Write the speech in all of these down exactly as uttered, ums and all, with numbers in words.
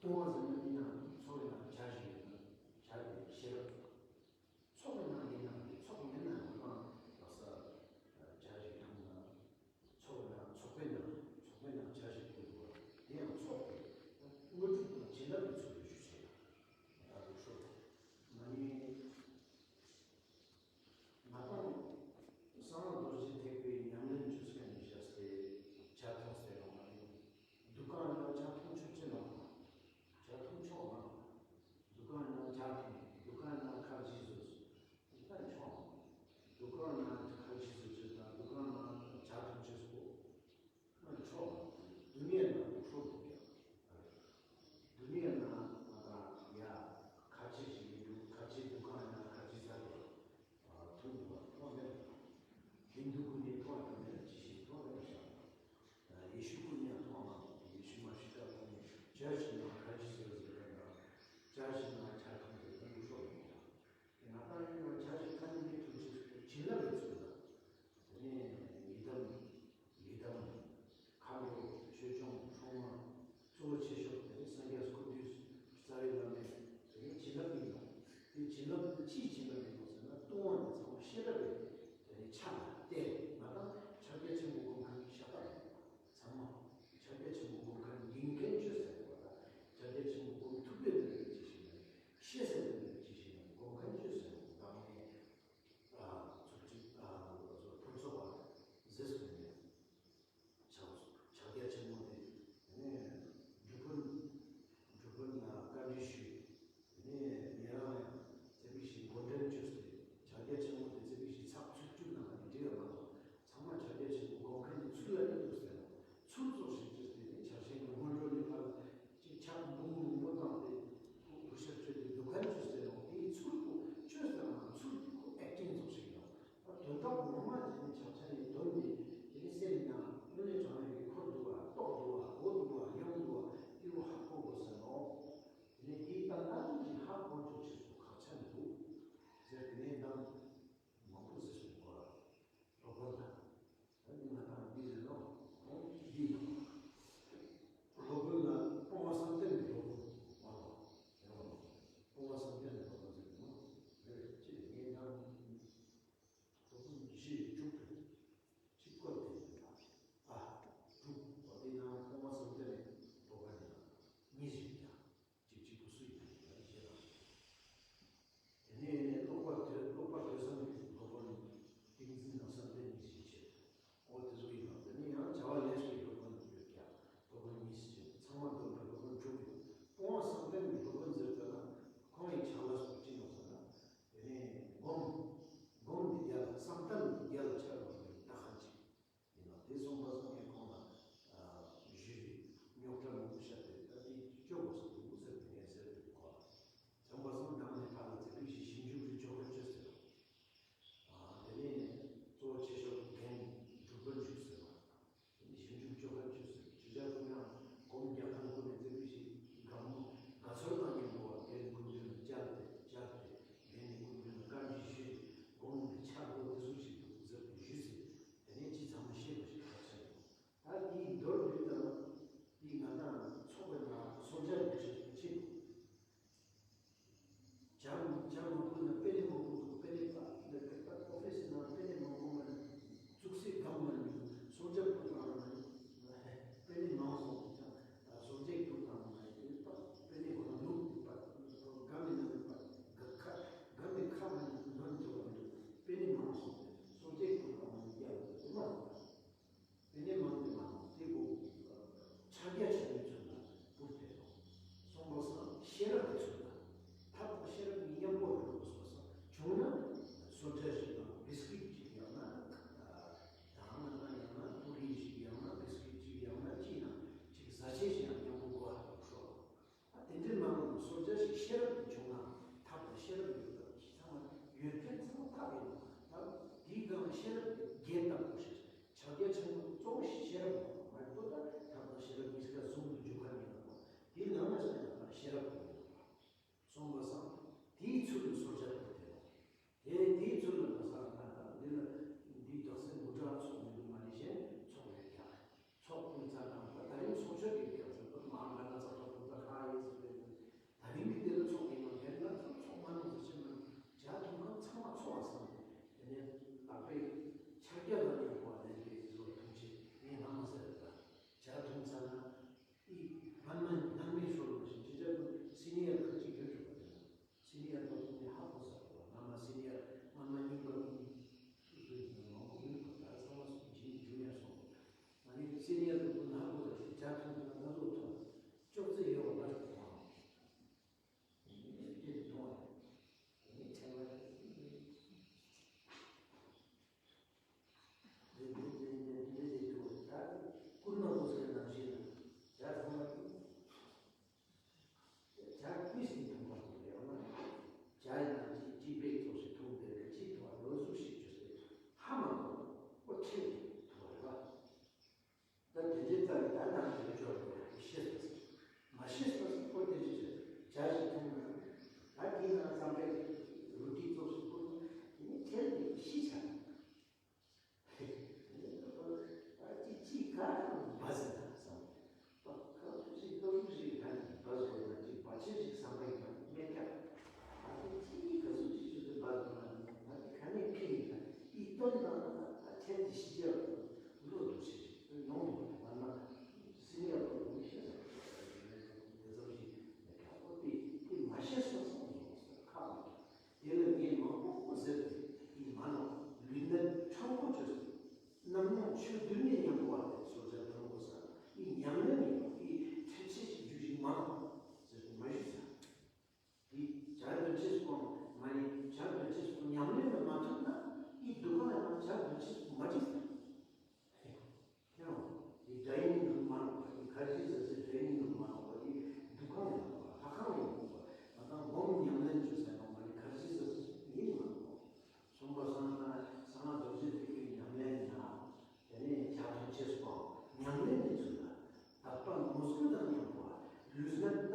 ཨོ་ཟེར་ན་ཡིན་ན་ཚོགས་པའི་ནང་བྱ་ཞིག་ཡོད་ན་བྱ་དེ་ཤེས་རབ། ཚོགས་པའི་ནང་ཡིན་ན་ཚོགས་མེད་ན་ཡང་ལགས་ས་བྱ་ཞིག་ཡོད་ན། ཚོགས་ལ་ཚོགས་པའི་ནང་ཚོགས་པའི་ནང་བྱ་ཞིག་ཡོད་པ་དེ་ཡང་ཚོགས་པའི་དངོས་གྲུབ་དང་བྱིན་རླབས་ཀྱི་ཚུལ་དུ་ཞུ་ཆེད་ད་དུ་ཤོག་མ་ནི་ང་དང་གསང་སྔགས་རྡོ་རྗེ་ཐེག་པའི་ཉམས་ལེན་ཅོ་མཁན་ནི་བྱ་སྟེ་ཇ་འཐུངས་ཏེ་ཡོང་བ་ཡིན། འདུ་ཁང་ནང་ཇ་འཐུང་ཆོག་ཅེས་ནོག་ཇ་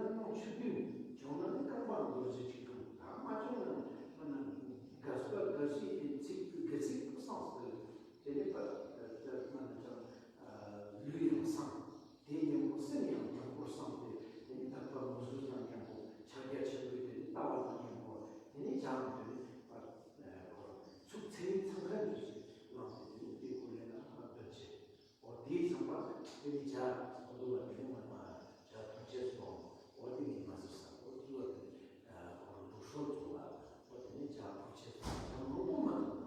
ནང་ཆོས་བདུན་བྱུང་ན་ནི་བསྐལ་པ་རྡོ་རྗེ་གཅིག་དང་ད་མ་བྱུང་ན་མ་ན་དགའ་བ་དགའ་བཞི་དེ་ཚིག་གི་ཚིག་པོ་སངས་ཏེ་དེ་ནི་པ་མ་ན་ཅང་ལུས་ཡང་སངས། དེ་ཉམ་པོ་སེམས་ཡང་དྲང་པོར་སངས་ཏེ་དེ་ནི་དག་པ་མོས་གུས་དང་ཉམ་པོ་ཕྱག་རྒྱ་ཆེན་པོའི་དེ་ནི་ལྟ་བ་དང་ཉམ་པོ་དེ་ནི་བྱང་དེ་ནི་པ་ཚུགས་ཚེ་རིང་ཚང་ཁ་འདུས་ཤིང་བླངས་ཏེ་དེ་ནི་དེ་ཀུན་ལས་ན་ཨ་འདོན་ཆེ། འོ་དེའི་ཚང་མ་དེ་ནི་བྱ་འོ་དུ་བ་དེ་ནི་མ་མ་བྱ་ཐུགས་རྗེ་སོང་། འོ་དེ་ནི་མ་ཟུར་ས་འོ་དུ་བ་དེ་ནི་ཁོ་རང་ལུགས་སྲོལ་བཙུགས་པ། འོ་དེ་ནི་བྱ་ཐུགས་རྗེ་སོང་བྱ་མང་པོ་མ་ཐུབ་ན་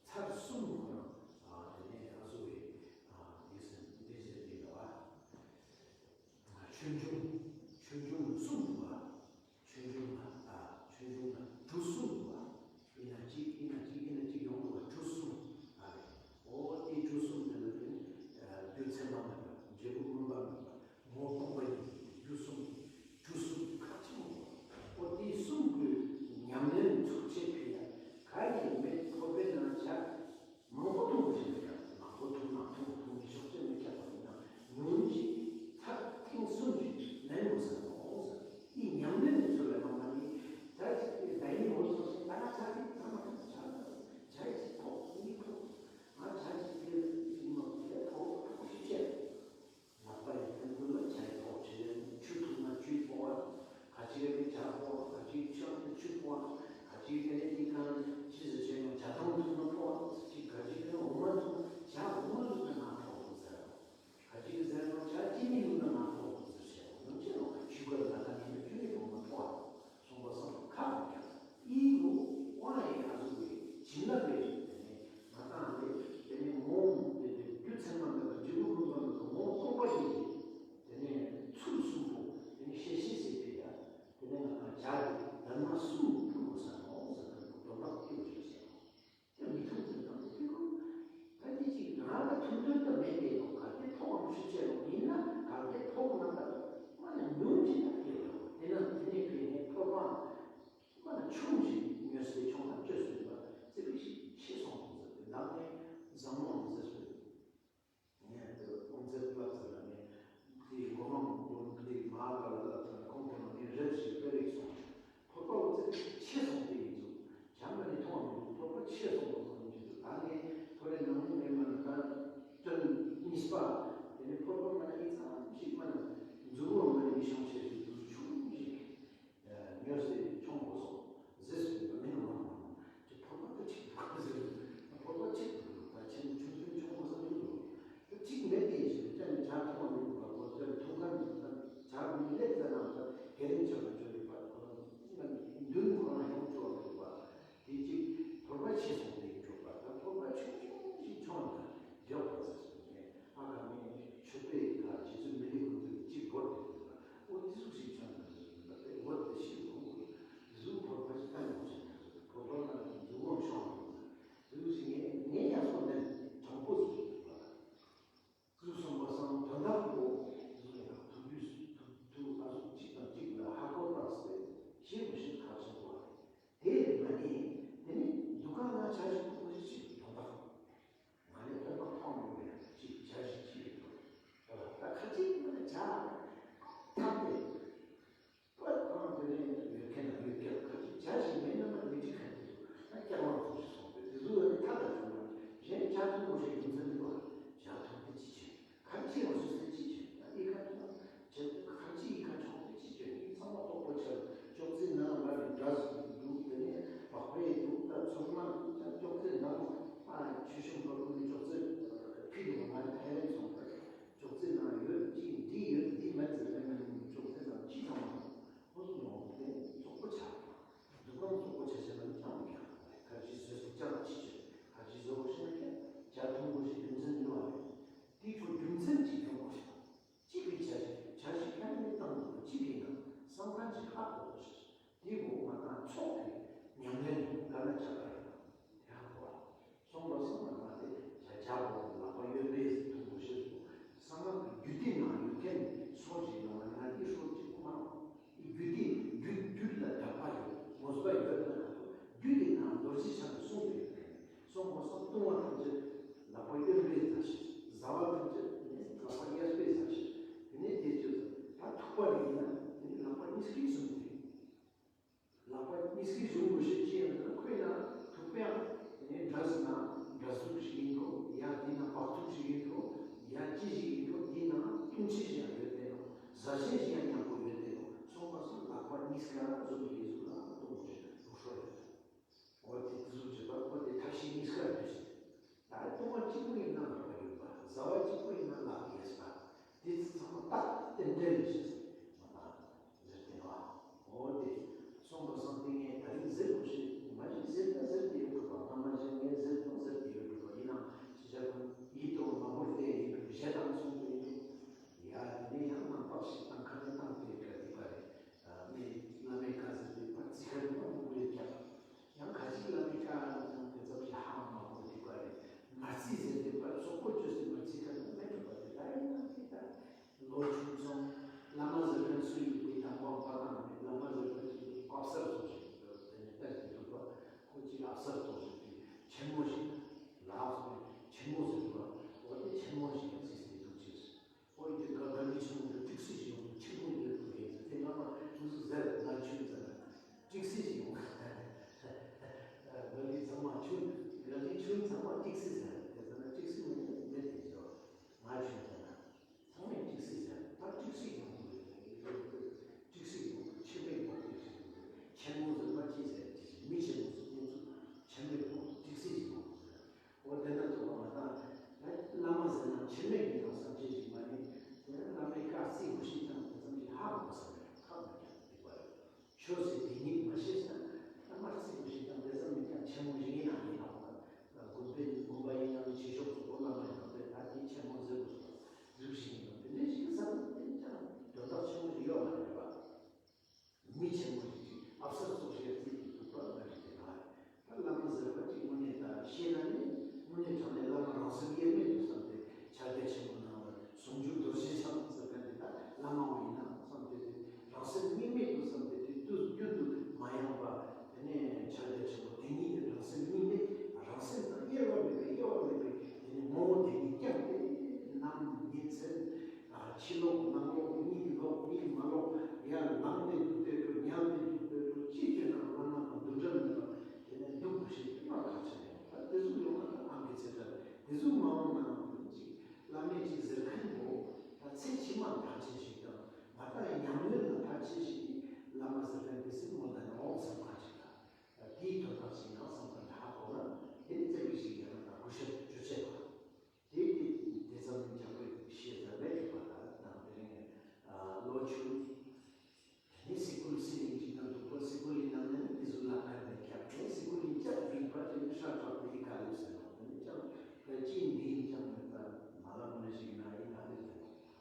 ཚར་གསུམ་ཁོ་རང་དེ་ནི་ཨ་ཟུ་བའི་དེ་ཟེར་དེ་ཟེར་དེ་ལ་བ་ཆོས་འབྱུང་ཆོས་འབྱུང་གསུམ་དུ་བ། ཆོས་འབྱུང་ལ་ཨ་ཆོས་འབྱུང་ལ་གྲུ་གསུམ་འདུག་པ། ཨིན་ན་གཅིག་ཨིན་ན་གཅིག་ཨིན་ན་གཅིག་ཡོང་འདུག་པ་གྲུ་གསུམ་ཨ་རེ། འོ་དེ་གྲུ་གསུམ་དེ་ལ་ནི་རྒྱུ་མཚན་མ་མེད་པ་འབྲས་བུ་སྨོན་པ་མེད་པ་ངོ་སྟོང་པ་ཡིན་གྲུ་གསུམ་གྲུ་གསུམ་ཁ་ཆེ་མོ་འོ་དེ་གསུམ་གྱི་ཉམས་ལེན་ཚུགས་ཆེད་ཕི་ཡ་ག་ཡིན་མེད་ཁོ་པའི་ནང་བྱ། མང་པོ་འཐུང་བ་ཞིག་ཡོད་ཀྱང་མང་པོ་འཐུང་ན་འཐུང་འཐུང་གི་ཤོག་ཅེས་མི་ཁྱབ་པ་ཡིན་ན་ཉུང་ཞིག་ཚར་ཐེངས་གསུམ་ཞིག་ལེན་དགོས་ས་ནོག་ཟེར། དེ་ཉམས་ལེན་གྱི་ཚུལ་ལ་མ་མ་ནི་ད་ཅིག་དེ་ད་ཡིན་འོ་སོ་སོ་ད་ང་ཚར་ཐེངས་ད་མ་ཐར་ཚར་ད་བྱ་ཅིག་ཐོག་གཉིས་ཐོག་ང་བྱ་ཅིག་དེ་ཡིན་ནོ་དེ་ཐོག་ཐོག་ཞིག་བྱས། ལག་པ་ཡི་ཐན་ཀུན་ལ་བྱ་ཡི་ཐོག་ཆེ་ལེ། ཆུ་འཐུང་ན་ཆུའི་ཕོག་པ། ག་ཅིག་ཡ་ནི་བྱ་ཕོག་པ། ག་ཅིག་ཆུ་ཆུ་ཕོག་པ། ག་ཅིག་ཡ་ནི་ཏི་ཁང་ཅི་ཟེར་བྱས་ན་བྱ་ཐང་འཐུང་ན་ཕོག་པ། ཅིག་ག་ཅིག་ཡ་ནི་འོ་མ་འཐུང་ན་བྱ་འོ་མ་ལུག་ན་ང་ཕོག་འདུག་ཟེར། ག་ཅིག་ཟེར་ན་བྱ་ཅི་ནི་ལུག་ན་ང་ཕོག་འདུག་ཟེར་བྱས་འོ་ནམ་ཅི་ནོ་ཆུ་ཀ་ལ་ད་ནི་ཆུ་ནི་འོ་མ་ཕོག་པ། སོང་པ་སང་ཁ་བ་ཀྱང་ཨི་རུ་ཝང་ཡི་ཨ་ཟུག་གི་བྱིན་རླབས་པའི་དེ་ནས་ང་ཏང་དེ་དེ་ནས་ངོ་དེ་དེ་རྒྱུ་མཚན་མ་མེད་པ་འབྲས་བུ་སྨོན་པ་མེད་པ་ངོ་སྟོང་པ་ཡིན་གྱི་དེ་ནས་ཚུལ་གསུམ་པོ་དེ་ནས་ཤེས་ཤེས་ཟེར་དེ་ཡ་དེ་ནས་ང་ཏང་བྱ་དེ་དར་མ་གསུམ་ཕུལ་དགོས་ས་ནོ་ཟེར་ན་དོན་དག་ཨི་རུ་ཞེས་ཟེར་ནོ། དེ་མི་ཐུབ་ཟེར་ན་ཕི་ཁུ་ད་དེ་ཅིག་རང་ལ་ཐུན་མོང་དུ་མེད་དེ་ནོ་གལ་ཏེ་ཐོག་མ་ཞིག་བྱས་ནོ་ཡིན་ན་གལ་ཏེ་ཐོག་མ་ད་མ་ན་ཉུང་ཅིག་ད་དེ་ཡོད་དེ་ན་དེ་ནས་ཕི་ནས་ཐོག་མ། མ་ན་ཆུང་ཞིག་ཉོས་ཏེ་ཆུང་ན་བཅོས་སུ་ཡིན་པ་ཙི་པིག་ཞིག་ཤི་སོང་དུ་ཟེར་ཏེ་ནང་ནས་བཟང་མོ་མི་ཟེར་སོ། ངས་དེ་དབང་ཚད་བསླབ་ཟེར་ན་ངས་དེའི་མགོ་མ་མགོ་མ་དེའི་མ་ག་ལ་ལ་ཟེར་ན་ཁོང་དེ་ནང་ངས་རེབ་ཞིག་དཔེ་རིག་སོང་། ཕོར་པ་བོ་ཙི་པིག་ཆེ་སོང་སྟེ་ཡིན་ཚུལ་བྱམས་པ་ནི་མཐོང་བ་མི་འདུག་ཕོར་པ་ཆེ་སོང་བ་སོང་ཡིན་ཚུལ་ད་ངས་ཐོ་རེ་ནང་མི་ངས་མ་ན་ད་སྟོན་གཉིས་པ་དེ་ནས་ཕོར་པ་མ་ན་ཨི་ཙམ་ཞིག་མ་ན་མཛུབ་མོ་མ་ན་མི་ཤོང་ཆེ་ཞིག་འདུག་ཆུང་ཞིག་ཉོས་ཏེ་ཆུང་བོ་སོང་ཟེར་སོང་བ་མིན་ནོ། ཅི་ཕོར་པ་ད་ཅིག་ཕོར་པ་ཟེར་ཕོར་པ་ཅིག་ད་ཆེན་ཆུང་ཆུང་ཆུང་བོ་ཟེར་འདུག་ད་ཅིག་མེད་དེ་ཞིག་ཅན་ཇ་ཐུང་བ་མི་འདུག་པ་ཇ་ཐུང་ཁ་མི་འདུག་ཇ་མི་ལེགས་ཟེར་ན་ད་གེ་རེན་ཆོག་ན་ཆོག་རེད་པ་ཁོ་རང་མདུན་ཁོ་རང་ཡོང་ཆོག་རེད་པ། དེ་ཅིག་ཕོར་པ་ཆེ་སོང་དེ་ཡིན་ཆོག་པ་ད་ཕོར་པ་ཆུང་ཆུང་ཞིག་ཆུང་ན་འཇོག་པ་ཟེར་སོང་ནས་ཨ་ག་མེད་མཆོད་པའི་ག་རྗེ་བཙུན་མི་ལའི་ཀུན་ཏུ་ཅིག་བོར་ཏེ་འདུག་པ་འོ་དེ་ཟུག་ཞིག་ཆུང་ན་ཟེར་སོང་པ་དེ་འོ་དེ་ཤི་རུང་དེ་ཟུག་ཕོར་པ་ཞིག་ད་ཡོང་ཆེན་ན་ཟེར་ཕོར་པ་ན་འཛུགས་འོང་ཤོང་རུང་ཟེར་དེ་ཟུག་ཞིག་ངས་ངས་ཡང་སོང་ནས་དྲང་པོ་ཟེར་འདུག་པ། ཟུག་སོང་པ་སང་དོན་དག་པོ་ཟུག་ཡང་ཐུག་དུས་ཐུག་ཐུག་ཨ་ཟུག་གཅིག་དང་གཅིག་ལ་ཧ་གོ་བཏང་སྟེ་ཤེས་པ་ཞིག་ཁག་ཆེན་པོ་རེད། དེ་མ་ནི་དེ་ནི་འདུ་ཁང་ན་བྱ་ཞིག་ཐུག་པ་ཞིག་ཅིག་དོན་དག་ང་ནི་དོན་དག་མཐོང་མྱོང་བའི་ཅིག་བྱ་ཞིག་ཅིག་ཡོད་དོ། ད་ཁ་ཅིག་མ་ནི་བྱ་ཐག་པས། པ་ཁོ་རང་དེ་ནས་ཡོད་མཁན་ན་ཡོད་ཀྱང་ཁ་ཅིག་བྱ་ཞིག་མེད་ན་མ་མི་འགྲིག་མཁན་དེ་ཚོ་ན་སྐྱག་མ་ཚོ་ཞིག་སོང་པས་དེ་ཚོ་ཡང་ཐ་དད་བྱུང་ན་གཞན་བྱ་ཐུང་བོ་ཞིག་རྒྱུ་མཚན་མི་འདུག་བྱ་ཐུང་དེ་ཅི་བྱེད་ཁ་ཅིག་ཡང་སུ་སེ་ཅི་བྱེད་ཨི་ཁ་ཐུང་བྱ་ཁ་ཅིག་ཨི་ཁ་ཆོག་དེ་ཅི་བྱེད་ཨི་ཚང་མ་རྟོགས་པ་ཆགས་ཅོག་ཙེ་ནང་ང་འདྲ་འདུག་དེ་ནས་བག་པའི་འདུག་ད་ཚོགས་ན་ཅོག་ཙེ་ནང་ཨ་ཆོས་ཞུ་འགྲོ་ཀུན་ནི་ཅོག་ཙེ་ཕི་འདུག་ང་ཕན་རེ་སོང་པས། ཅོག་ཙེ་ནང་ཡོད་ཅིག་འདི་ཡོད་འདི་མེད་ཟེར་ལེ་མ་ནི་ཅོག་ཙེ་ནང་ཅི་ཚང་མ་ཁོ་ཚོ་ནང་དེ་བཙོག་པོ་ཆགས། འདུ་ཁང་བཙོག་པོ་ཆ་ཆ་ལ་ནི་ཅང་མི་ཁྱག་ཁ་ཅིག་བཟོས་ཏེ་ཅང་ཅི་བྱེད་ཁ་ཅིག་བཟོ་དགོས་ཤེས་ན་ཁྱད་བྱ་ཐུང་དགོས་ཤེས་རྒྱུ་མཚན་ཡོད་རེད། དེ་ཁོ་རྒྱུ་མཚན་ཅིག་ཡོང་དགོས་ཤེས་ཅི་གི་བྱ་ཞིག་བྱ་ཞིག་ཁ་ནས་བཏང་དགོས་ཅི་གི་ན་བསམ་ཁན་ཅིག་ཧ་གོ་དགོས་ཤེས། དེ་བོ་ང་དང་ཚོགས་ཀྱི་ཉམས་ལེན་ག་ན་ཆགས་པ་ཡིན་ན་དེ་ཧ་གོ་བ། སོང་པ་སོང་ན་ང་དེ་བྱ་བྱ་བོ་ལག་པ་གཡོན་པས་ཐུང་བོ་ཞིག་གོ་བསམ་ན་རྒྱུད་སྡེ་ནང་ཡོད་མཁན་སོང་ཞིག་ཡོང་ན་ང་དེ་ཧྲོ་ཅིག་མ་རེད། རྒྱུད་སྡེ་རྒྱུད་རྒྱུད་ལ་དད་པ་ཡོད་མོས་པ་ཡོད་ན་ང་ཚོ་རྒྱུད་སྡེ་ནང་རྡོ་རྗེ་འཆང་གི་གསུང་དུ་ཡོད་མཁན་སོང་པ་སོང་ལྟུང་བ་ཐམས་ཅད་ལག་པ་གཡོན་པས་ཟ་ཞིང་ཟ་བ་ཐམས་ཅད་ནི་ལག་པ་གཡས་པས་ཟ་ཞིང་དེ་ནས་དེ་ཚོས་ད་ཐུག་པ་རེ་ཡིན་ན་དེ་ ཀ་ཟུག་གི་ཟུག་ལ་ཏོང་ཞིག་ལུགས་སྲོལ་ཡོད། འོ་དེ་དེ་ཟུག་བྱེད་པ་འོ་དེ་ཐབས་ཤེས་གཉིས་ཀ་ཡོད་ཟེར། ད་ལྟུང་བ་གཅིག་པོ་ཡིན་ན་ལག་པ་ཡོད་པ། བཟའ་བ་གཅིག་པོ་ཡིན་ན་ལག་གི་ཡོད་པ། དེ་ཚོ་ཚང་མ་རྟགས་རྟེན་འབྲེལ་ཡིན་ཟེར་མ་ད་ཟེར་ཏེ་བ། འོ་དེ་སོང་པ་སང་དེ་ངས་ད་རིང་ཟེར་དགོས་ཤེས་མ་གཞི་ཟེར་ན་ཟེར་ཏེ་ཡོད་དགོས་པ། སྔ་མ་བཞིན་ངས་ཟེར་དང་ཟེར་ཏེ་ཡོད་དགོས་པ་ཡིན་ནའང་ཅི་བྱ་དང་ཡིད་དུ་མ་བོར་ཏེ་ཡིན་ཞེ་སྡང་སོང་སྟེ་ཡིན། ཡ་དེ་ནས་ཡང་ནང་པ་ཞིག་དང་ཁ་ནས་བཏང་སྟེ་ག་དེ་ག་རེད། མི་བླ་མའི་བཀའ་ཟེར་ཏེ་པར་རྩི་ཁ་ནས་མ་མི་དགོས་ཀྱང་། ཡང་ཁ་ཅིག་བླ་མའི་བཀའ་ལ་ཡང་དེ་ཙམ་ཞིག་ཧ་མ་གོ་དེ་པར་རེད། མ་རྩི་ཟེར་ཏེ་པར་སོག་པོ་བཅོས་ཏེ་མ་རྩི་ཁ་ནས་མེད་པ་དེ་ལ་ཡིན་ན་དེ་ལྟར་ལོ་ཆུང་སོང་། བླ་མ་ཟེར་མཁན་སུ་ཡིན་དེ་དང་པོ་པ་དང་མེད། བླ་མ་ཟེར་མཁན་ཅིག་ཨབ་སར་ཚོགས་ཤིག་དེ་ནས་ལྟ་ཞིག་འདུག་པ། ཁོ་ཅིག་ཨབ་སར་ཚོགས་ཤིག་དེ་ཆེན་མོ་ཞིག་ལགས་སོ། ཆེན་མོ་ཟེར་འདུག་པ། འོ་དེ་ཆེན་མོ་ཞིག་ཡང་རྩིས་ཏེ་འདུག་ཅེས། འོ་དེ་ག་ག་མི་ཆུང་དུ་ཏིག་སི་ཞིག་ཡོང་དུ་ཆེན་པོ་ཡོད་དུ་ཡིན་ཟེར་ཏེ་ང་མ་ཐུགས་སུ་ཟེར་ང་ཆུང་ཟེར་ན་ཏིག་སི་ཞིག་ཡོང་། ག་ལི་ཚང་མ་ཆུང་ག་ལི་ཆུང་ཚང་མ་ཏིག་སི་ཟེར་དེ་ཟེར་ན་ཏིག་སི་མེད་མེད་དེ་ཟེར་ང་ཆུང་ཟེར་ན་ཚང་མས་ཏིག་སི་ཟེར་ད་ཏིག་སི་ཡོང་དུ་ཡོད་ཏིག་སི་ཡོང་དུ་ཆེན་པོ་ཡོང་དུ་ཆེན་པོ་ཟེར་ན་ཅི་ཟེར་ཏིག་སི་མི་ཆེན་པོ་ཟེར་ཏེ་ཚུ་ཆེན་པོ་ཡོང་དུ་ཏིག་སི་ཞིག་ཡོང་དུ་ཟེར། འོ་དེ་ན་ཐུག་པ་མ་ད། བླ་མ་ཟེར་ན་ཆེན་མོ་ཡིན་ནོ་བསམ་ཅེས་ཞིག་མ་ནི། དེ་ན་བླ་མའི་བཀའ་རྩི་དགོས་ཤེས་དང་དེ་ཙམ་ཞིག་ཧ་གོ་ས་མེད་ཁག་མ་ཀྱང་འདུག་པ་རེད། ཆོས་སི་དེ་ཉིད་མ་ཤེས་ན་བླ་མ་རྩི་དགོས་ཤེས་དང་དེ་ཙམ་མེད་ཀྱང་ཆེན་མོ་ཞིག་ཡིན་ན་ཡིན་ནོ། དགོན་པའི་དགོན་པ་ཡིན་ནའང་ཆོས་ཕྱོགས་སུ་འོ་བླ་མ་ཡིན་ནོ་དེ་ད་དེ་ཆེན་མོ་ཟེར་དགོས་པ་རིགས་ཤིག་ཡིན་ནོ་དེ་འདྲ་ཞིག་བསམ་ན་དེ་ཅང་དོན་དག་ཆེན་མོ་ཞིག་ཡོད་མ་རེད་པ། མི་ཆེན་མོ་ཞིག་ཅིག་ཨབ་སར་ཚོགས་ཤིག་རྩིས་ཏེ་འདུག་པ་ང་ཞིག་དེ་ན་ད་བླ་མ་ཟེར་བ་ཅིག་དངོས་གནས་ད་ཤེས་ན་ནི་དངོས་གནས་དྲང་གནས་བླ་མ་རང་སེམས་དབྱེར་མེད་དུ་བསམ་སྟེ་ཕྱག་རྒྱ་ཆེན་པོ་གནང་བ་ཟུང་འཇུག་རྡོ་རྗེ་འཆང་ཟེར་མཁན་དེ་ད་བླ་མ་བོ་ཡིན་ན་བསམ་སྟེ་དེ་རང་སེམས་དབྱེར་མེད་དུ་བསམ་སྟེ་དེ་དུས་རྒྱུན་དུ་མ་ཡེངས་པ་དེ་ནས་ཕྱག་རྒྱ་ཆེན་པོ་དེ་ཉིད་དེ་རང་སེམས་དབྱེར་མེད་རང་སེམས་དང་དབྱེ་བ་མེད་པའི་དབྱེ་བ་མེད་པའི་དེ་ནས་ངོ་བོ་དེ་ཉིད་བསྐྱངས་ཏེ་ནམ་ཉིན་མཚན། ཕྱི་ལོག་ནང་ལོག་གཉིད་ལོག་གཉིད་མ་ལོག་ཡར་ལངས་ཏེ་འདུག་སྟེ་འགྲོ་ཉལ་ཏེ་འདུག་སྟེ་འགྲོ་ཅི་བྱས་ན་བླ་མ་དང་འདུ་འབྲལ་མེད་པ་དེ་ནས་འདུག་པ་ཞིག་དེ་མ་ག་ཚོད་ཡོང་ད་དེ་ཟུག་ཡོང་ན་ད་ཨང་ཀི་ཚེ་ད་དེ་ཟུག་མ་འོང་ན་ཅིག་བླ་མས་ཅིག་ཟེར་མཁན་པོ་ད་ཚེ་ཕྱི་མ་མཐར་ཕྱིན་ཞིག་དང་ང་ད་ཉམས་ལེན་ལ་མཐར་ཕྱིན་ཞིག་གི་བླ་མ་ཟེར་མཁན་དེ་སྲིད་མོ་ད་ནོག་བསམ་མཁན་ཞིག་དང་དེའི་དོན་དག་ཞིག་ཡང་བསམ་མཁན་ཧ་གོ་ན་དེ་ནི་རྩེ་གི་ཞིག་ཡང་ད་གུས་ཞབས་ཞུ་བྱེད་པ། དེ་དེ་དེ་ཙམ་ནི་རྒྱག་པའི་ཤེས་ད་མེད་པ་ད་དང་དེ་རིང་ལོ་ཆུང་དེ་ནི་སི་ཀུལ་སི་ལིང་ཅིག་དང་འདུག་པ་སི་ཀུལ་ལི་ནང་ནས་ནི་དེ་ཟུག་ལ་ཁར་ནས་ཁྱབ་དེ་སི་ཀུལ་ལི་ཅག་བིང་པ་དེ་ནི་ཧྲ་ཁྲག་པའི་ཁ་ལུགས་ཟེར་ནོ་དེ་ནི་ཅང་ད་ཅི་འདི་ཡིན་ཅང་མེད་པ་མ་ལ་མོ་ནི་ཞིག་ན་ཡིན་ན་དེ་ཟེར་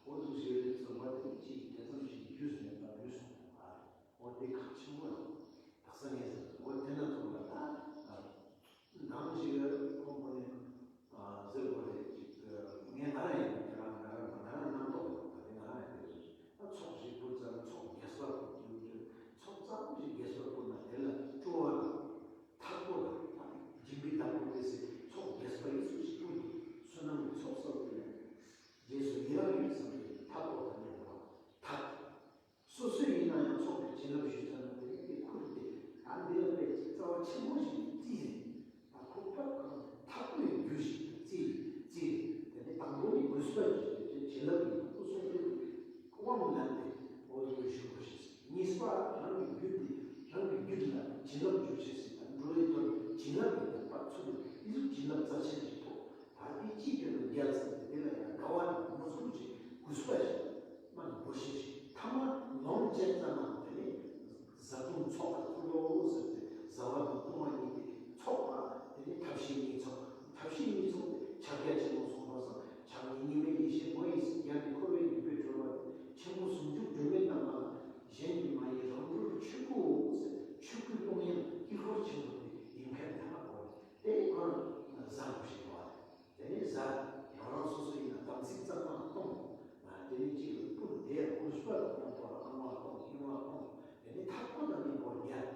འོ་འདུག་ཞེས་རེད་ཚོར་བ་དེ་ནི་ཅི་དེ་ཙམ་ཞིག་རྒྱུས་མེད་པ་རྒྱུས་སོང་བ་འོ་དེ་ཁག་ཆེན་པོ་ཡོང་དག་ས་ངས་ཟེར་འོ་དེ་ན་ཚོར་བ་ད། ནང་ཞིག་ཁོང་ཁོ་ནས་ཟེར་དགོས་རེད་ཅིག་ངས་ང་རང་ཡིན་ང་རང་ང་རང་ང་རང་རྣམ་རྟོག་ཡོད་པ་རེད་ང་རང་ཡིན་ད་ཚོགས་ཞིག་ཕུལ་ཙང་ཚོགས་རྒྱས་པ་ཕུལ་རྒྱུ་ཚོགས་ཙམ་ཞིག་རྒྱས་པ་ཕུལ་ན་དེ་ལ་སྤྲོ་བ་དང་ཐག་པོ་དང་སྦྱིན་པའི་བདག་པོ་དེ་སི་ཚོགས་རྒྱས་པ་ཡིན་ཚུལ་ཞིག་ཕུལ་རྒྱུ་བསོད་ནམས་ཀྱི་ཚོགས་བསགས་ཏེ་ཡང་རྗེས་སུ་ཡི་རང་ཡོད་བསམ་པའི་ཐག་པོ་དང་ལྡན་པ་ཐག་སོ་སོ་ཡིན་ན་ཡང་ཚོགས་ཀྱི་བྱིན་རླབས་ཞུས་ཙམ་ན་དེ་རིང་དེ་ཁུར་ཏེ་ད་འདི་ལ་དཔེ་ཅིག་རྩ་བ་ཆེན་པོ་ཞིག་རྩིས་ནས་ད་ཁོ་པ་ཁོ་ཐག་པའི་རྒྱུ་ཞིག་རྩིས་རྩིས་དེ་ནས་དང་པོ་ནི་གུས་པ་ཞིག་དེ་བྱིན་རླབས་ཀྱི་ཁོ་སོང་དེ་དབང་ལེན་ཏེ་འོ་དེ་ཞུ་དགོས་ཤེས་གཉིས་པ་རང་གི་རྒྱུད་དེ་རང་གི་རྒྱུད་ལ་བྱིན་རླབས་འཇུག་ཤེས་སྲིད་དང་འགྲོ་བའི་དོན་བྱིན་རླབས་ཀྱི་དོན་པ་ཚུལ་ནི་ཨི་ཟུག་བྱིན་རླབས་རྩ་ཆེན་ཞིག་ཐོབ། ད་དེ་ཅི་བྱེད་དུ་རྒྱལ་ཚུལ་དེ་ལ་ཡང་དགའ་བ་དང་མོས་གུས་ཀྱི་གུས་པ་ཞིག་མ་ནི་དགོས་ཤེས་ཤིག་ཐ་མ་ལོངས་སྤྱད་ཙམ་མ་དེ་ནས་བཟའ་བཏུང་ཚོགས་ལ་ཕུལ་ལོ་ཟེར་ཏེ་བཟའ་བ་དང་བཏུང་བ་གཉིས་ཏེ་ཚོགས་པ་དེ་ནས་ཐབས་ཤེས་གཉིས་ཚོགས་ཐབས་ཤེས་གཉིས་ཚོགས་ཏེ་ཕྱག་རྒྱ་ཆེན་མོ་གསུངས་པ་སང་ཕྱག་ནི་གཉིས་མེད་ཡེ་ཤེས་མོ་ཡི་སི་རྒྱ་ནི་འཁོར་བའི་རྒྱུ་པའི་གྲོལ་བ་ཆེན་པོ་ཟུང་འཇུག་སྒྲོལ་མའི་གཏམས་པ་ལ་གཞན་གྱིས་མ་ཡིས་རང་གྲོལ་ཆོས་སྐུའོ་ཟེར་ཆོས་སྐུའི་ཀློང་ཡངས་དཀྱིལ་འཁོར་ཆེན་པོ་དེ་ཡིན་མཁན་དེ་ཧ་གོ་དེ་ཁོ་རང་བཟའ་དགོས་ཤེས་ཡོད་རེད། དེ་ནས་བཟའ་ཡང་རང་སོ་སོ་ཡིན་ན་དམ་ཚིག་གཙང་མ་གཏོང་། དེ་ནས་གཅིག་ལ་ཕུར་བདེ་གུས་པ་གཏོང་བ་ཨང་བ་གཏོང་ཨིན་བ་གཏོང་། དེ་ནས་ཐག་པོ་དང་ནི་འགོ་རྒྱག་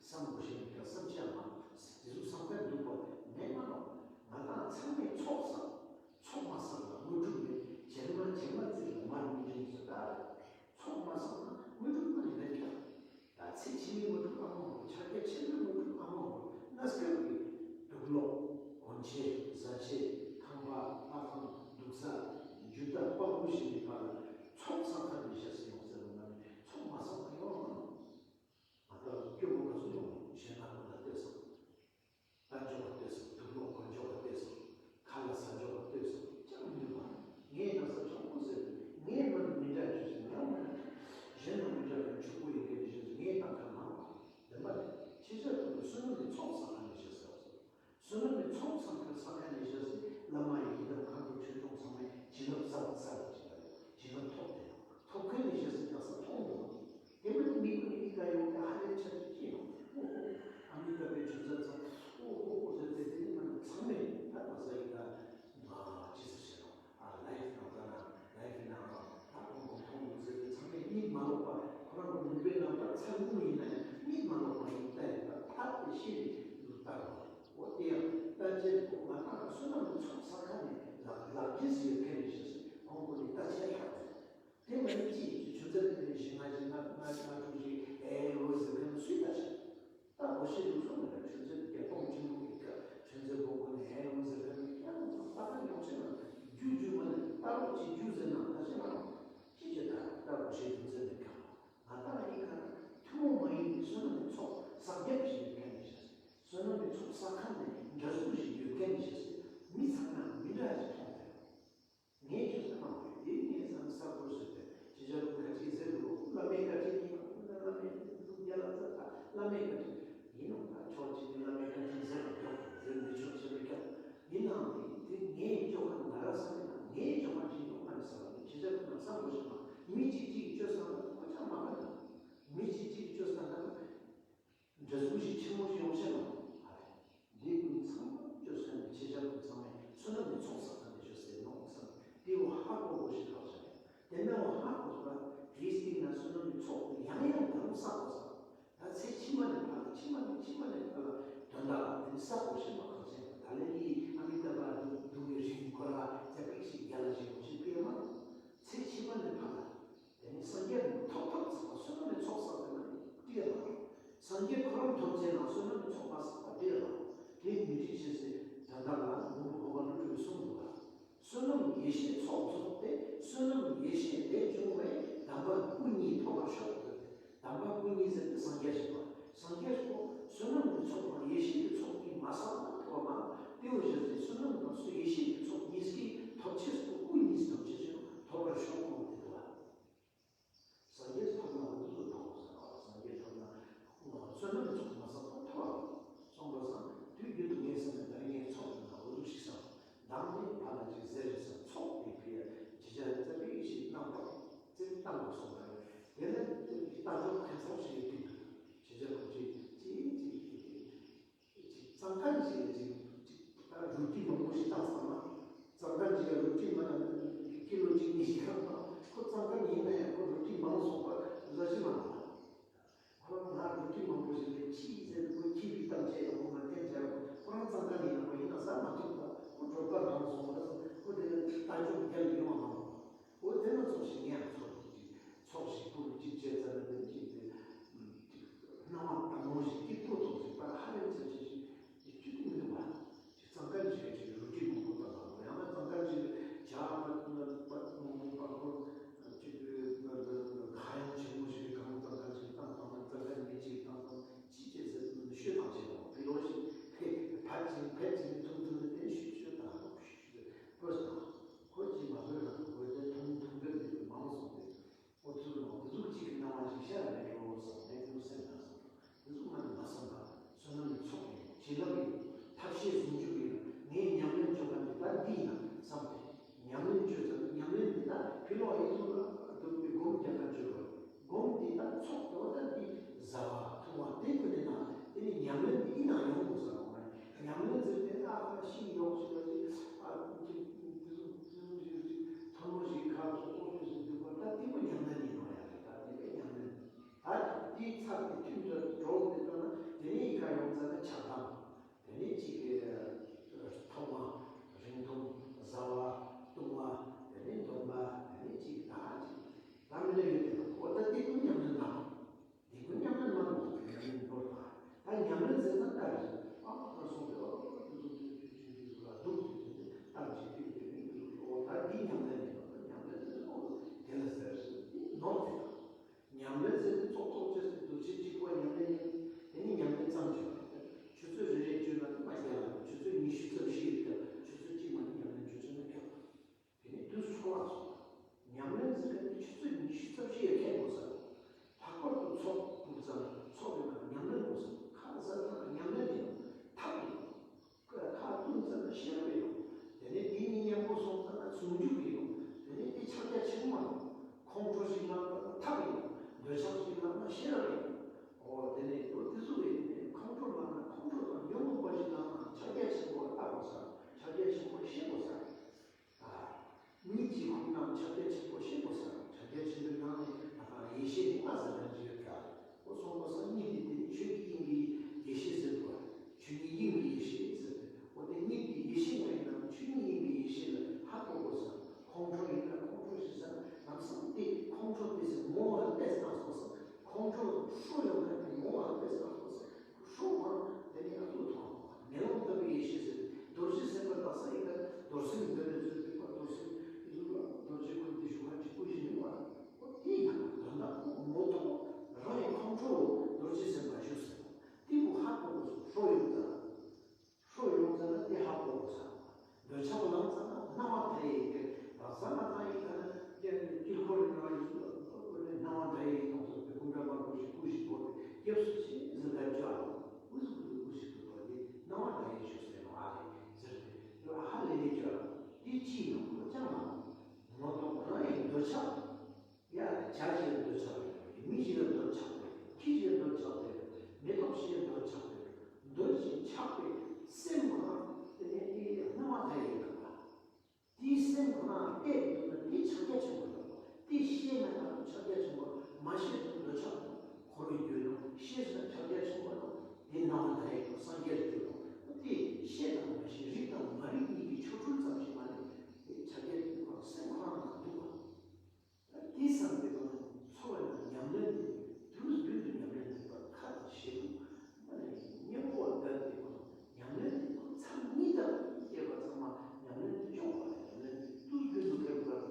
བསམ་དགོས་ཤེས་ཀྱང་བསམ་ཆ་མ་དེ་ཟུག་བསམ་ཁན་འདུག་པ་མེད་མ་ནོག་ང་དང་ཚང་མས་ཚོགས་བསགས། ཚོགས་མ་བསགས་ན་དངོས་གྲུབ་མེད། ཇེ་མ་ཇེ་མ་ཙིག་ལ་མར་མི་འབྱུང་ཟེར་ད། ཚོགས་མ་བསགས་ན་དངོས་གྲུབ་མ་ནི་མེད་ཀྱང་། ད་ཚེ་ཕྱི་མའི་དངོས་གྲུབ་ཨ་མ་འོ། ཕྱག་རྒྱ་ཆེན་པོའི་དངོས་གྲུབ་ཨ་མ་འོ། གནས་སྐབས་ཀྱི་དུག་ལོག་གོན་ཆས་བཟའ་ཆས་ཁང་པ་ལྷ་ཁང་འདུག་ས་རྒྱུ་དང་དཔའ་བོ་ཞིག་གི་བར་ལ་ཚོགས་བསགས་ཁན་ནི་ཤེས་སེ་ཡོང་ཟེར་བ་ན་ཚོགས་མ་བསགས་ན་ཡོང་ང་ནོག་ང་དང་སྐྱོ་པོ་ག་ཚོད་ཡོང་ཞེ་ན་ཁོ་ལ་ལྟོས་སོང་། ལྟ་འཇོག་པ་ལྟོས་སོང་། དུག་ལོག་གོན་འཇོག་པ་ལྟོས་སོང་། ཁ་ལ་ཟ་འཇོག་པ་ལྟོས་སོང་། ཅང་མི་འདུག་པ། ངའི་ན་ས་ཆོག་པོ་ཟེར། ངའི་མ་ནི་མི་འདྲ་ཞིག་ཟེར་ཡང་མ་ནི་གཞན་ན་མི་འདྲ་བའི་ཕྱུག་པོ་ཡིན་མཁན་ནི་ཞིག་ཟེར་ངའི་ཏང་ཁ་མང་བ་དེ་མ་རེད། ཕྱི་ཆ་ཁོ་ནི་བསོད་ནམས་ནི་ཚོགས་བསགས་ཁན་ནི་ཞིག་ཟེར་བ་སོང་། བསོད་ནམས་ནི་ཚོགས་བསགས་ཁན་བསགས་ཁན་ནི་ཞིག་ཟེར་བླ་མ་ཡི་དམ་མཁའ་འགྲོ་ཆོས་སྐྱོང་ཚང་མས་བྱིན་རླབས་བསགས་བསགས་ཀྱི་རེད། བྱིན་རླབས་ཐོབ་དེ་ཐོབ་ཁན་ནི་ཞིག་ཟེར་ཀྱང་ས་མཐོང་འདུག་དེ་མིན་མི་ཀུན་ནི་ཨི་ཀ་ཡོང་ཏེ་ཧ་ལས་ཆ་ཅིག་ཅི་ཡོང་། ཨོ་ཨོ་ཨ་མི་ཏཱབ་བྷའི་ཆུ་ཚན་ཚང་ཨོ་ཨོ་ཨོ་ཟེར་ཏེ་དེ་ནི་མ་ནི་ཚང་མས་ད་ང་ས་ཨི་ཀ་ང་ཅི་ཟེར་ཤེས་ནོག་ཨ་ལའིཕ་ནང་ད་ན་ལའིཕ་ནང་ད་ཁོང་ཁོང་ཁོང་ཟེར་ཏེ་ཚང་མས་གཉིད་མ་ལོག་པ་ཁོ་རང་གི་ནུས་པའི་རྣམ་པ་ཚ་ངུ་ཡིན་ན་ཡང་གཉིད་མ་ལོག་པ་ཡིན་ད་ཡིན་ད་ཐག་ཏུ་ཤེས་ཏེ་འདུག་ལྟ་རོགས། འོ་དེ་ཡང་ལྟ་ཅེས་པོ་ང་ཏང་བསོད་ནམས་ཚོགས་བསགས་ཁན་ནི་ལག་ལག་རྗེས་སུ་ཡོད་མཁན་ནི་ཞིག་ཟེར་ཁོང་ཁོང་ནི་ལྟ་ཅེས་ཡོད་དེ་མ་ཡིན་ཅི་ཆུ་ཚོད་དེ་ནི་བཞི་ལྔ་བཞི་ལྔ་ལྔ་ལྔ་དྲུག་བཞི་ཨེ་འོ་ཟེར་མཁན་སུས་ལྟ་ཅེས། ལྟ་དགོས་ཤེས་ལུགས་སྲོལ་མེད་ན་ཆུ་ཚོད་བརྒྱད་སྟོང་ཆེན་པོ་གི་ཀ་ཆུ་ཚོད་པོ་ཁོ་ནི་ཨེ་འོ་ཟེར་མཁན་ཡང་ལྟ་ཁན་ཡོང་ཆེ་ན་རྒྱུ་རྒྱུ་མ་ནི་ལྟ་རོགས་ཅི་རྒྱུ་ཟེར་ན་ལྟ་ཅེས་མ་རོགས་ཅི་བྱེད་ད་ལྟ་དགོས་ཤེས་ལུགས་སྲོལ་མེད་ཀ་ང་ཏང་ཨི་ཀ་ཐུན་མོང་མ་ཡིན་པའི་བསོད་ནམས་ཀྱི་ཚོགས་བསགས་རྒྱུ་ཞིག་ཡོད་མཁན་ནི་ཞིག་ཟེར། བསོད་ནམས་ཀྱི་ཚོགས་བསགས་ཁན་ནི་འདྲ་གཟུགས་ཤིག་ཡོད་མཁན་ནི་ཞིག་ཟེར། མི་ཚང་མ་མི་འདྲ་ཞིག་མཐོང་ཐལ། ངས་ཁྱོད་ཚོ་མང་པོ་ཡོད་དེ་ངས་བསམ་ས་བོར་ཟེར་ཏེ་ཅི་བྱ་ལུགས་ཁ་ཅིག་ཟེར་འདུག་བླ་མའི་བཀའ་དྲིན་ཡིན་པ་ཁོ་ན་བླ་མའི་ལུགས་རྒྱ་ལ་ཙ་ད་བླ་མའི་བཀའ་དྲིན་ཡིན་ནོ་ད་ཕྱོགས་གཅིག་ནས་བླ་མའི་བཀའ་དྲིན་ཟེར་བ་ཀྱང་ཟེར་མི་ཆོག་ཅེས་པའི་ཀྱང་ཡིན་ནའང་དེ་དེ་ངའི་ཅོ་ཁ་ང་ར་བསམ་ན་ངའི་ཅོ་ཁ་ཅིག་ཡོང་མ་ནི་བསམ་ནས་ཅི་བྱ་ལུགས་ན་བསམ་དགོས་ཤེས་མ་མི་གཅིག་གཅིག་གི་སྤྱོད་བཟང་ན་ཁོ་ཅང་མ་ག་ན་མི་གཅིག་གཅིག་གི་སྤྱོད་བཟང་ན། འདྲ་མཚུངས་ཤིག་ཆེན་མོ་ཞིག་ཡོང་ཤེས་ལ། ཨ་རེ། འདི་ཀུན་ཚང་མ་བཅོས་ཁན་ནི་ཆེ་ཆེ་ཀུན་ཚང་མས་བསོད་ནམས་ནི་ཚོགས་བསགས་ཁན་ནི་བཅོས་ཟེར་ནོག་བསམ། དེ་བོ་ཧ་གོ་དགོས་ཤེས་ཁག་ཅན། དེ་ནས་བོ་ཧ་གོ་བ་དེའི་སྟེང་ན་བསོད་ནམས་ནི་ཚོགས་ཡང་ཡང་ད་རུང་བསགས་དགོས་ས། ད་ཚེ་ཕྱི་མ་ནས་ཕར་ལ་ཕྱི་མ་ནས་ཕྱི་མ་ནས་ཕར་ལ་དོན་དག་ལ་དེ་ནི་བསགས་དགོས་ཤེས་མ་ཁག་ཅན། ད་ལན་ཡི་ཨ་མི་ཏཱབ་བྷ་འདུག་འདུག་གི་རིང་ཁོ་ར་ཙ་པིག་ཞིག་རྒྱ་ལ་ཞིག་ཡོང་ཤེས་ཕི་ཡ་མ། ཚེ་ཕྱི་མ་ནས་ཕར་ལ། དེ་ནི་སངས་རྒྱས་ཐོབ་ཐབས་བསགས་པ་བསོད་ནམས་ནི་ཚོགས་བསགས་པ་ན་འདི་ཡ་ལ། སངས་རྒྱས་ཁོ་རང་ཐོབ་ཚེ་ན་བསོད་ནམས་ནི་ཚོགས་མ་བསགས་པ་འདི་ཡ་ལ། དེ་མི་འགྲིག་ཅེས་ཟེར་ད་ལྟ་ལ་མགོན་པོ་འགོག་པ་ཀླུ་སྒྲུབ་ཀྱིས་གསུངས་འདུག་ལ། བསོད་ནམས་ཡེ་ཤེས་ཚོགས་རྫོགས་ཏེ། བསོད་ནམས་ཡེ་ཤེས་ལས་བྱུང་བའི། དམ་པ་སྐུ་གཉིས་ཐོབ་པར་ཤོག་དམ་པ་སྐུ་གཉིས་ཟེར་ཏེ་སངས་རྒྱས་ཞེས་པ། སངས་རྒྱས་སོ་བསོད་ནམས་ཀྱི་ཚོགས་དང་ཡེ་ཤེས་ཀྱི་ཚོགས་གཉིས་མ་བསགས་ན་ཐོབ་པ་མ། དེ་བོ་ཞེས་ཏེ་བསོད་ནམས་དང་སོ་ཡེ་ཤེས་ཀྱི་ཚོགས་གཉིས་ཀྱི་ཐོབ་ཅེས་སོ་སྐུ་གཉིས་ཐོབ་ཅེས་ཞེས་ཐོབ་པར་ཤོག་གསུངས་ཏེ་འདུག་ལ། སངས་རྒྱས་ཐོབ་ན་འོ་དུ་དུ་ཐོབ་ཟེར་བ། སངས་རྒྱས་ཐོབ་ན་བསོད་ནམས་ཀྱི་ཚོགས་མ་བསགས་པ་ཐོབ་པ་སོང་པ་སང་དུས་རྒྱུན་དུ་ངས་བསམ་ན་ད་ངས་ཚོགས་ཡིན་ན་འོ་དུ་ཞིག་བསམ། མདང་དེ་ཕ་ལ་ཅིག་ཟེར་རེ་བསམ་ཚོགས་དེ་ཕི་ཡ་ཅི་བྱ་རྩ་བའི་ཞིག་གནང་བ་ཙེ་བཏང་བ་སོང་བ་རེད། དེ་ལ་ལྟ་འཇོག་ཁན་ཚོགས་ཞིག་ཡོད་དུས་ཅི་བྱ་ཁོ་ཅིག་ཅིག་ཅིག་ཅིག་ཅིག་གཙང་ཁང་ཞིག་ཅིག་ཅིག་ད་རུ་ཏི་མང་པོ་ཞིག་བཏང་སོང་ན། ཨེ་འདུག་ན་དེ་ཕྱག་རྒྱ་ཆེན་པོ་ཡོད། དེ་ཤེས་ན་ཡང་ཕྱག་རྒྱ་ཆེན་པོ། མ་ཤེས་ན་འདོད་ཆགས་འཁོར་བའི་རྒྱུ་ནོག། ཤེས་ན་ཕྱག་རྒྱ་ཆེན་པོ་ནོག། དེ་སྣང་བ་མཐའ་ཡས་པ་སངས་རྒྱས་རྒྱུ་ནོག། དེ་ཤེས་དང་མ་ཤེས། རིག་དང་མ་རིག་གཉིས་ཀྱི་ཆོ་འཕྲུལ་ཙམ་ཞིག་མ་ནེ་དེ་ཕྱག་རྒྱ་ཆེན་པོ་སེམས་ཁོ་རང་ནང་འདུག་པ། དེ་བསམ་པའི་སྒོ་ནས་འཚོ་བའི་ནང་ཉམས་ལེན་དེ་དུས་རྒྱུན་དུ་ཉམས་ལེན་དུ་ཁ་དང་ཞེ་དྲུག་མ་ནེ་སྙིང་པོ་བ་ལྡན་དེ་སྒོ་ནས་ཉམས་ལེན་དེ་མཚམས་གཉིས་དང་སྐྱེས་པ་ཚང་མ་ཉམས་ལེན་དུ་སྐྱོང་བ་ལ་ཉམས་ལེན་དེ་དུས་རྒྱུན་དུ་ཕེབས་པར།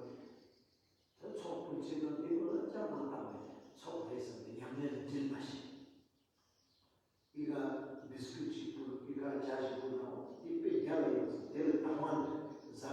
ད་ཚོགས་ཕུལ་ཅེས་དང་དེ་ཀུན་ལ་ཅང་མ་བཏང་བས་ཚོགས་རེད་བསམ་པའི་ཉམས་ལེན་ལ་འདྲིལ་མ་ཤེས། ཨི་ཀ་བིས་ཀུད་ཅིག་ཕུལ། ཨི་ཀ་ཇ་ཞིག་ཕུལ་དང་། དེ་དཔེ་རྒྱ་ལ་ཡོད་ཟེར། དེ་ལ་དང་བ་ནི་ཟ།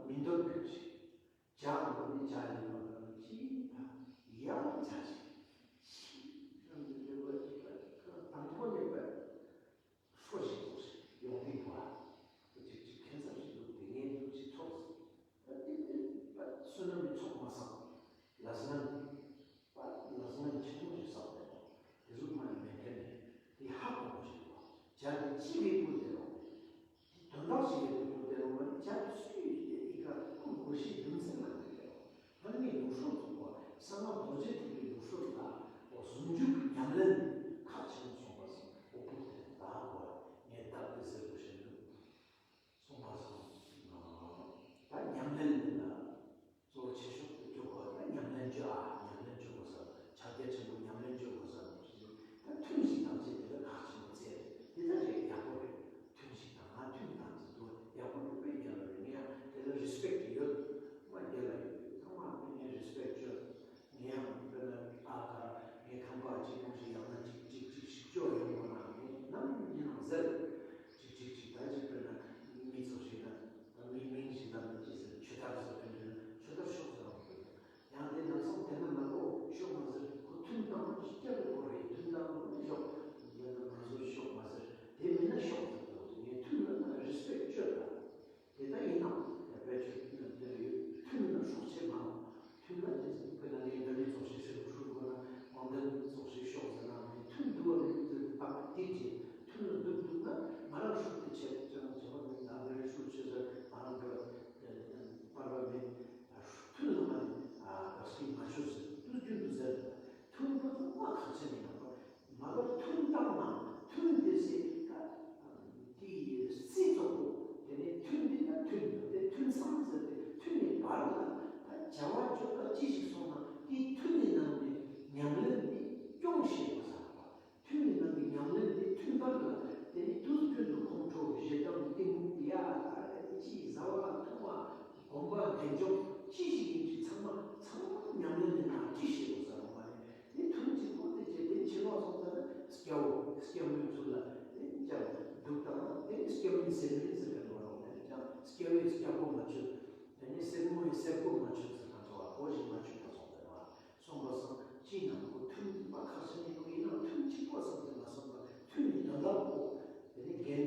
མི་འདོད་པའི་ཞིག་ཇ་འདོད་ནི་ཇ་ཡིན་ནོ་ཅི་ཡང་ཇ་ཞིག་ཞིག་དང་པོ་ནས་པ་ཧྲོ་ཞིག་ཐོག་ཞིག་ཡོང་དུས་པ། ཅིག་ཅིག་ཁྱད་མཚར་ཞིག་འདུག་དེ་ངས་འདུག་ཅིག་ཐོག་ད་དེ་དེ་པ་བསོད་ནམས་ནི་ཚོགས་མ་བསགས། ལས་ངན་པ་ལས་ངན་ཆེན་མོ་ཞིག་བསགས་པས། དེ་ཟུག་མ་ནི་མེད་མཁན་ནི་དེ་ཧ་གོ་བ་ཞིག་འདུག་ཇ་དེ་ཅི་བའི་ཕུལ་དེ་རོ། དེ་དོན་དག་ཅི་བའི་ཕུལ་དེ་རོ་མ་ནི་ཇ་དེ་སུའི་དེ་ཨི་ཀ་ཁུ་དགོས་ཤེས་རྒྱུ་མཚན་མ་ནི་དེ་རོ། ཨ་ནི་ལུགས་སྲོལ་ཚོགས་པ་གསང་སྔགས་རྡོ་རྗེ་ཐེག་པའི་ལུགས་སྲོལ་ལ་འོ་ཟུང་འཇུག་གི་ཉམས་ལེན་ཁག་ཆེན་པོ་སོང་པ་སང་འོ་ཕུལ་དེ་ད་གོ་ངས་བདག་གིས་ཟེར་དགོས་ཤེས་འདུག་སོང་པ་སང་ད་ཉམས་ལེན་ལ་གཙོ་བོ་ཆེ་ཤོས་དེ་ཅོ་གོ་ད་ཉམས་ལེན་ཅོ་ཨ་ཉམས་ལེན་ཅོ་གོ་ས་ཕྱག་རྒྱ་ཆེན་པོ་ཉམས་ལེན་ཅོ་གོ་ས་ད་ཐུན་ཞིག་བཏང་ཅེས་དེ་ལ་ཁག་ཆེན་པོ་བཙལ་དེ་ད་རེད་ཡག་པོ་རེད། ཐུན་ཞིག་བཏང་ང་ཐུན་བཏང་ཅེས་དུ་ཡག་པོ་རེད་པས་ཉམས་རེད་ངས་ཡང་དེ་ལ་རེ་སི་པེག་ཊི་ཡོད། མ་རྒྱལ་ལ་ཡོད་ཚང་མ་ངས་རེ་སི་པེག་ཊི་ཅོ། ངས་ཡང་དཔེར་ན་ཨ་ཀ་ངས་ཁམས་པ་གཅིག་མོ་ཞིག་ཡང་ན་གཅིག་གཅིག་གཅིག་ཞིག་སྐྱོ་ཡོང་བ་ན་ངས་ནམ་ཡིན་ནའང་ཟེར། གཅིག་གཅིག་གཅིག་ད་གཅིག་དཔེར་ན་མི་ཚོགས་ཤིག་ན་མི་མིང་ཞིག་ལ་ནི་ཅི་ཟེར་ཆོས་དར་ཟེར་དོན་དུ་ན་ཆོས་དར་ཤོག་ཟེར་རོགས་དགོས། ཡང་དེ་ནམ་སང་དེ་ན་ན་ཨོ་ཤོག་མ་ཟེར་ཁོ་ཐུན་བཏང་ན་ཅི་སྐྱབས་ལ་གོ་རེད་ཐུན་བཏང་ན་ཤོག་ཡང་ན་ང་ཚོ་ཤོག་མ་ཟེར་དེ་མིན་ན་ཤོག་ཟེར་དོ་ངས་ཐུན་ལ་ན་རེ་སི་པེག་ཊི་ཅོ་ད། དེ་ལྟ་ཡིན་ནའང་ཡ་བེད་སྤྱོད་ཀྱི་ན་དེ་ལ་ཡོད་ཐུན་ན་སྲོག་ཆད་མ་ཐུན་ན་དེ་ཟེར་དཔེར་ན་ངས་འདི་ནས་ཚོགས་ཤིག་ཟེར་ཁུ་ཤུ་དགོས་ན་དགོངས་དོན་ཚོགས་ཤིག་ཤོག་ཟེར་ན་ངས་ཐུན་དུ་བ་མི་དུ་ཟེར་ཏག་ཏིག་ཅེས་ཐུན་ལ་འདུག་འདུག་ན་ང་རང་ཤུགས་དེ་ཆད་ཅེས་ན་བྱ་བ་མེད་ན་འདི་རེ་ཤུགས་ཆད་ཟེར་ང་རང་འགྲོ་བ་པར་བ་མེད་ཐུན་ལ་མ་ནི་བག་སྐྱིད་མ་ཆོད་ཟེར་དུས་རྒྱུན་དུ་ཟེར་ཐུན་པོ་དུ་མ་ཁག་ཆེན་ཡིན་ན་མ་གཏོགས་ཐུན་བཏང་ན་ཐུན་དེ་སྲིད་ད་དེའི་སྲིད་ཚོགས་པོ་དེ་ནས་ཐུན་འདི་ན་ཐུན་ཡོད་དེ་ཐུན་མཚམས་ཟེར་ཏེ་ཐུན་ནི་བར་ལ་ད་བྱ་བ་ཅོ་ད་ཅི་ཞིག་སོང་ན་དེ་ཐུན་ནི་ནང་ནས་ཉམས་ལེན་འདི་སྐྱོང་ཤེས་པ་ཟེར་བ། ཐུན་ནི་ནང་གི་ཉམས་ལེན་འདི་ཐུན་བར་ལ་དེ་ནི་དུས་རྒྱུན་དུ་ཁོང་ཁྲོ་ཞེ་སྡང་གཏི་མུག་ཡ་ད་ཅི་བཟའ་བ་འཐུང་བ་གོམས་པ་ངན་འཇོག་ཅི་ཞིག་ཡིན་ཅི་ཚང་མ་ཚང་མ་ཉམས་ལེན་ནི་ནང་ཅི་ཤེས་པ་ཟེར་བ་མ་ནི། དེ་ཐུན་གཅིག་པོ་དེ་བྱས་དེ་ཕྱི་ལོགས་སོང་ཙ་ན་སྐྱ་བོ་སྐྱ་མོའི་ཚུལ་ལ་དེ་ཀྱང་འདུག་དང་དེ་སྐྱ་མོའི་སེམས་རིན་ཟེར་བའི་ལོ་རོགས་དེ་ཀྱང་སྐྱ་བོའི་སྐྱ་བོ་མ་ཆོད། དེ་ནི་སེར་མོའི་སེར་པོ་མ་ཆོད་ཟེར་ན་འགྲོ་བ་གོ་ཞིག་མ་ཆོད་པ་སོང་ཙ་ན་སོང་པ་སང་ཅི་ནང་གོ་ཐུན་པ་ཁ་སང་ནི་གོ་ཡིན་ནང་ཐུན་གཅིག་པོ་སོང་ཙ་ན་སོང་པ་ཐུན་ནི་དོན་དག་པོ་དེ་ནི་རྒན།